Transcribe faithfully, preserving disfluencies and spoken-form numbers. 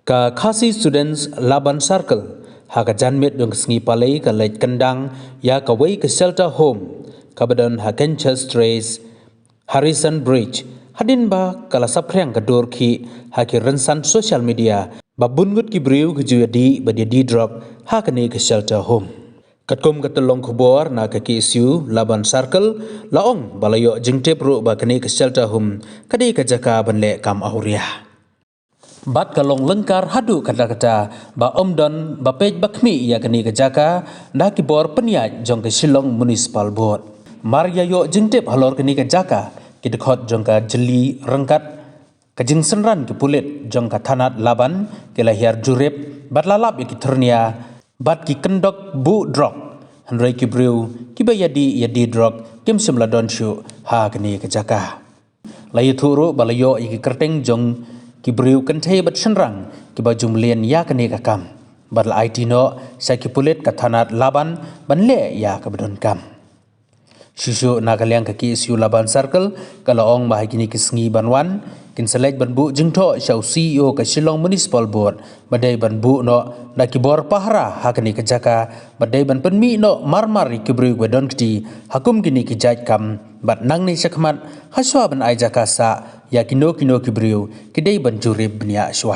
Ka Khasi Students Laban Circle ha ka janmiet jong ka sngi Palei ka leit kyndang ïa kawei ka shelter home kaba don ha Kenchas Terrace, Harrison Bridge, hadien ba ka la saphriang ka dur khih ha ki rynsan social media ba bun ngut ki briew ki ju ïadih bad ïadih drok ha kane ka shelter home. Katkum ka tyllong khubor na ka K S U Laban Circle, la ong ba la ïoh jingtip ruh ba kane ka shelter home ka dei ka jaka ban leh kam awria. Bad ka long lyngkar haduh katta katta ba ym don ba peit ba khmih ïa kane ka jaka da ki bor pynïaid jong ka Shillong Municipal Board. Mar ïa ïoh jingtip halor kane ka jaka, ki dkhot jong ka jylliew ryngkat ka jingsynran ki pulit jong ka thanat Laban ki la hiar jurip bad la lap ïa ki thyrnia bad ki kyndok buh drok. Hynrei ki briew kiba ïadih ïadih drok kim shym la don shuh ha kane ka jaka. La ïathuh ruh ba la ïoh ïa ki kyrteng jong ki briew kynthei bad shynrang kiba ju mlien ïa kane ka kam bad la aiti noh sha ki pulit ka thanat Laban ban leh ïa kaba donkam. Shuh shuh na ka liang ka K S U Laban Circle ka la ong ba ha kine ki sngi ban wan kin sa leit ban buh jingthoh sha u C E O ka Shillong Municipal Board ba dei ban buh noh da ki bor pahara ha kane ka jaka ba dei ban pynmih noh marmar ïa ki briew ba don kti ha kum kine ki jait kam bad nangne shakhmat hashwa ban ai jaka sah ïa kino kino ki briew ki dei ban jurip bniah shwa.